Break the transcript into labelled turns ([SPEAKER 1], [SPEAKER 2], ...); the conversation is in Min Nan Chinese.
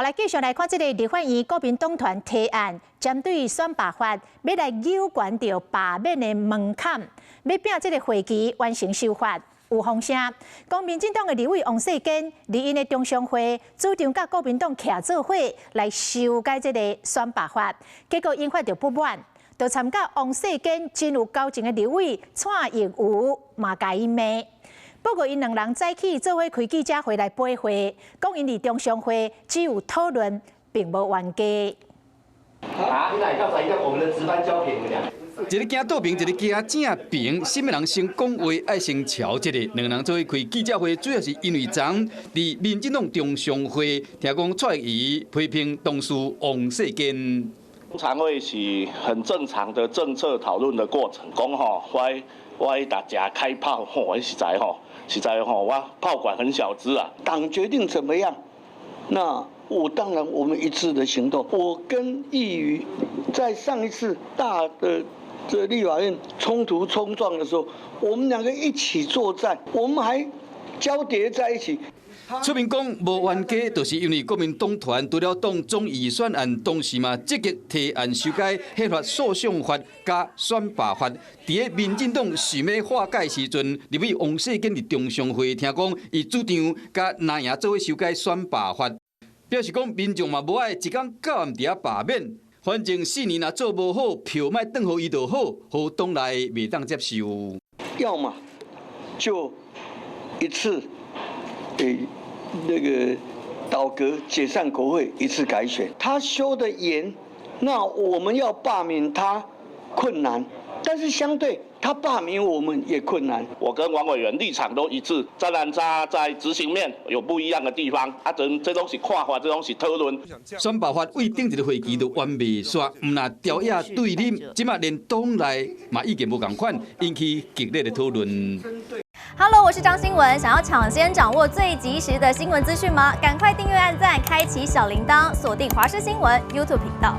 [SPEAKER 1] 好，來繼續來看這个立法院國民黨團提案，針對選罷法，欲來扭懸著罷免的門檻，欲摒這个會期完成修法。有風聲，講民進黨的立委王世堅，佇𪜶的中常會主張佮國民黨徛做伙來修改這个選罷法，結果引發著不滿，就參佮王世堅真有交情的立委蔡英瑜嘛共伊罵。不過𪜶兩人早起做伙開記者會來駁話，講𪜶佇中常會只有討論，並無冤家。
[SPEAKER 2] 啊，你來到才我們的值班交給你們倆。
[SPEAKER 3] 一个驚倒爿，一个驚正爿，啥物人先講話愛先喬這个，兩个人做伙開記者會，主要是因為昨佇民進黨中常會聽講蔡英批評同事王世堅。
[SPEAKER 4] 常會是很正常的政策討論的過程，講吼，我大家開炮，吼，實在吼，實在吼，我炮管很小隻啊。
[SPEAKER 5] 黨決定怎麼樣，那我當然我們一致的行動。我跟易瑜在上一次大的這立法院衝突衝撞的時候，我們兩個一起作戰，我們還交疊在一起。
[SPEAKER 3] 出面講無冤家，就是因為國民黨團除了黨總預算案，同時嘛積極提案修改憲法訴訟法佮選罷法。佇咧民進黨想欲化解時陣，立委王世堅佇中常會聽講，伊主張佮藍營做伙修改選罷法，表示講民眾嘛無愛一工到暗佇遐罷免，反正4年若做無好，票莫轉予伊就好，予黨內袂當接受。
[SPEAKER 5] 要麼就一次，欸，那個倒閣解散國會，一次改選，他修的嚴，那我們要罷免他困難，但是相對他罷免我們也困難。
[SPEAKER 4] 我跟王委員立場都一致，當然在執行面有不一樣的地方，啊，這攏是看法，這攏是討論。
[SPEAKER 3] 選罷法對頂一个會期就完袂煞，毋但朝野對立，這馬連黨內嘛意見無仝款，引起激烈的討論。
[SPEAKER 6] Hello，我是張新聞，想要搶先掌握最及時的新聞資訊嗎？趕快訂閱、按讚、開啟小鈴鐺，鎖定華視新聞 YouTube 頻道。